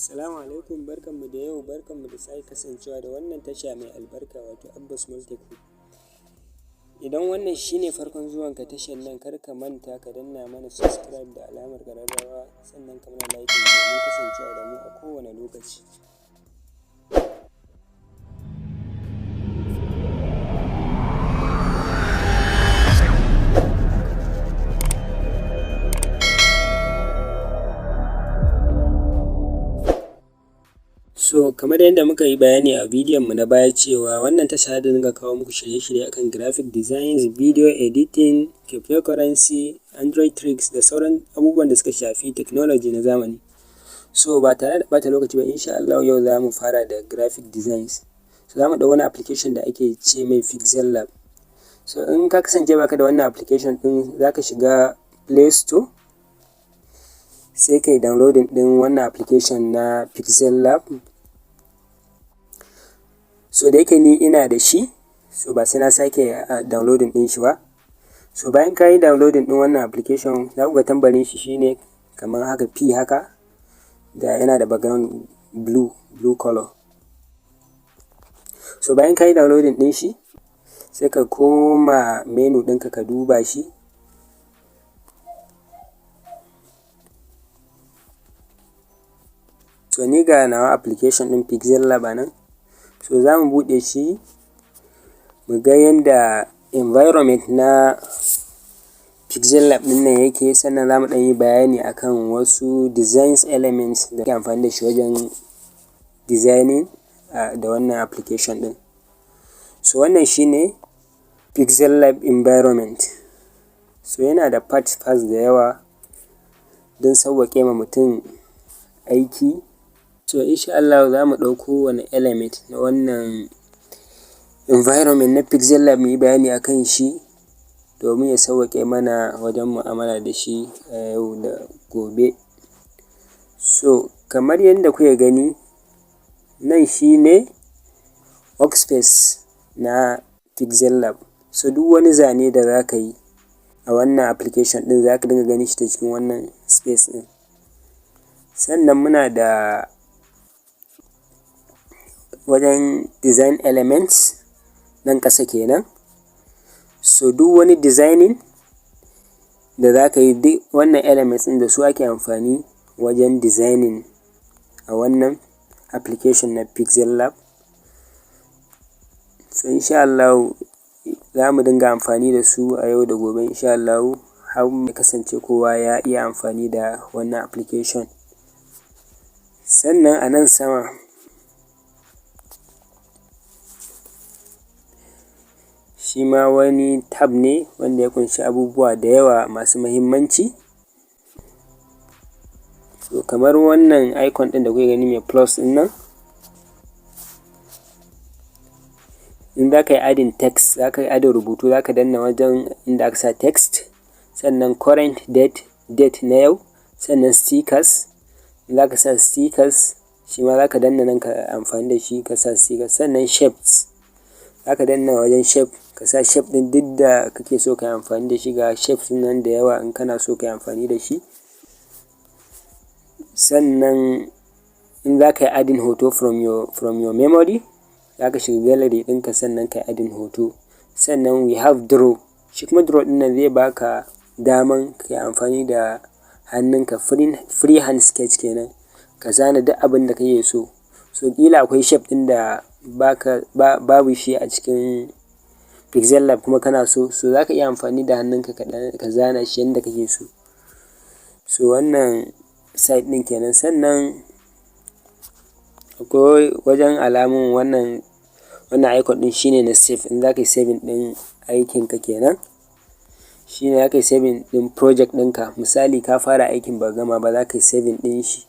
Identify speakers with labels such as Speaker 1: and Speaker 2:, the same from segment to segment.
Speaker 1: Assalamu alaikum, barkanmu da yau, barkanmu da sake kasancewa da wannan tasha mai albarka, wato Abba Small Tech. Idan wannan shi ne farkon zuwanka tashar nan, kar ka manta ka danna mana subscribe da alamar ƙararrawa, sannan ka mana liking domin kasancewa da mu a kowane lokaci. So kamar yadda muka yi bayani a bidiyon mu na baya cewa wannan tasha za ta dinga kawo muku shirye-shirye akan graphic designs, video editing, cryptocurrency, android tricks da sauran abubuwan da suka shafi technology na zamani. So ba tare da ɓata lokaci ba, insha Allahu yau za mu fara da graphic designs. So za mu ɗau wani application da ake ce mai Pixel Lab. So in ka kasance baka da wannan application ɗin, za ka shiga Play Store, sai kai downloading ɗin wannan application na Pixel Lab. So da yake ni ina da shi, so ba sai na sake downloading ɗin shi ba. So bayan ka yi downloading ɗin wannan application, za ku ga tambarin shi shine kamar haka, P haka, da yana da background blue, blue color. So bayan ka yi downloading ɗin shi, sai ka koma menu ɗinka ka duba shi. So ni ga nawa application ɗin Pixel Lab a nan. So za mu buɗe shi mu ga yanda environment na Pixel Lab ɗin nan yake, sannan za mu ɗan yi bayani akan wasu designs elements da ake amfani da shi wajen designing da wannan application ɗin. So wannan shi ne Pixel Lab environment. So yana da parts parts da yawa don sauwaƙe ma mutum aiki. So insha Allahu za mu ɗau kowane element na wannan environment na Pixel Lab mu yi bayani akan shi domin ya sauwaƙe mana wajen mu'amala da shi a yau da gobe. So kamar yadda kuke gani, nan shi ne workspace na Pixel Lab. So duk wani zane da za ka yi a wannan application ɗin, za ka dinga ganin shi ta cikin wannan space ɗin. Sannan muna da wajen design elements nan ƙasa kenan. So duk wani designing da za ka yi, duk wannan elements ɗin da su ake amfani wajen designing a wannan application na Pixel Lab. So insha Allahu za mu dinga amfani da su a yau da gobe, insha Allahu, har ya kasance kowa ya iya amfani da wannan application. Sannan a nan sama shi ma wani tab ne wanda ya ƙunshi abubuwa da yawa masu muhimmanci. So kamar wannan icon ɗin da kuke gani mai plus ɗin nan, in za ka yi adding text, za ka yi adding rubutu, za ka danna wajen inda aka sa text, sannan current date, date na yau, sannan stickers, in za ka sa stickers, shi ma za ka danna nan ka amfani da shi ka sa stickers, sannan shapes, za ka danna wajen shape ka sa shape ɗin duk da kake so ka yi amfani da shi. Ga shapes nan da yawa in kana so ka yi amfani da shi. Sannan in za ka yi adding hoto from your memory, za ka shiga gallery ɗinka sannan ka yi adding hoto. Sannan we have draw. Shi kuma draw ɗin nan zai baka daman ka yi amfani da hannunka, free hand sketch kenan, ka zana duk abin da kake so. So ƙila akwai shape ɗin da baka babu shi a cikin Pixel Lab kuma kana so, so za ka iya amfani da hannunka ka zana shi yanda kake so. So wannan side ɗin kenan. Sannan akwai wajen alamun wannan icon ɗin, shi ne na save, in za ka yi saving ɗin aikinka kenan. Shi ne za ka yi saving ɗin project ɗinka. Misali, ka fara aikin ba ka gama ba, za ka yi saving ɗin shi,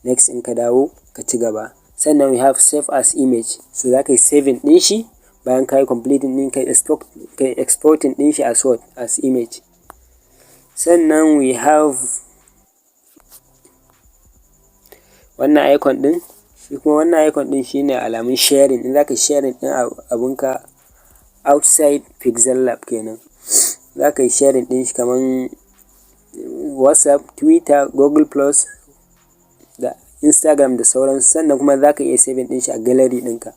Speaker 1: next in ka dawo ka ci gaba. Sannan we have save as image. So za ka yi saving ɗin shi bayan ka yi completing ɗin, ka yi exporting ɗin shi as what? As image. Sannan we have wannan icon ɗin, shi kuma wannan icon ɗin shi ne alamun sharing, in za ka yi sharing ɗin abunka outside Pixel Lab kenan. Za ka yi sharing ɗin shi kaman WhatsApp, Twitter, Google Plus da Instagram da sauransu. Sannan kuma za ka iya saving ɗin shi a gallery ɗinka.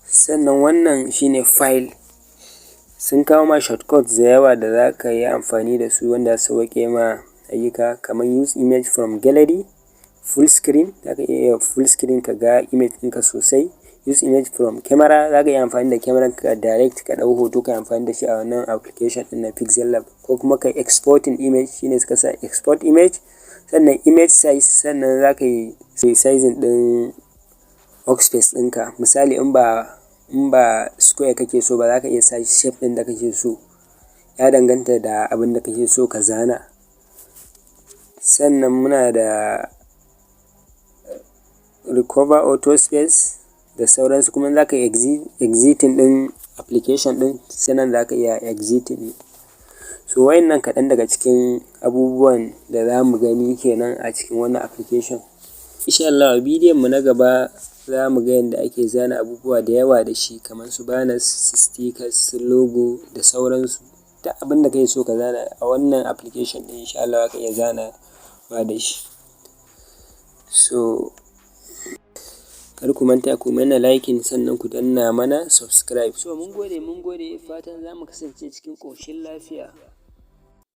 Speaker 1: Sannan wannan shi ne file. Sun kawo ma shortcuts da yawa da za ka yi amfani da su wanda za su sauwaƙe ma ayyuka, kamar use image from gallery, full screen, za ka iya full screen ka ga image ɗinka sosai, use image from camera, za ka iya amfani da kyamarar ka direct ka ɗau hoto ka yi amfani da shi a wannan application ɗin na Pixel Lab, ko kuma ka yi exporting image, shi ne suka sa export image. Sannan image size, sannan za ka yi sizing ɗin workspace ɗinka. Misali, in ba square kake so ba, za ka iya sa shape ɗin da kake so, ya danganta da abin da kake so ka zana. Sannan muna da recover auto space da sauransu. Kuma za ka yi exiting ɗin application ɗin, sannan za ka iya exiting. So waɗannan kaɗan daga cikin abubuwan da za mu gani kenan a cikin wannan application. Insha Allahu, a bidiyon mu na gaba za mu ga yanda ake zana abubuwa da yawa da shi, kamar su banners, su stickers, su logo da sauransu. Duk abin da kake so ka zana a wannan application ɗin, insha Allahu za ka iya zanawa da shi. So kar ku manta ku mana liking, sannan ku danna mana subscribe. So mun gode, mun gode, fatan za mu kasance cikin ƙoshin lafiya.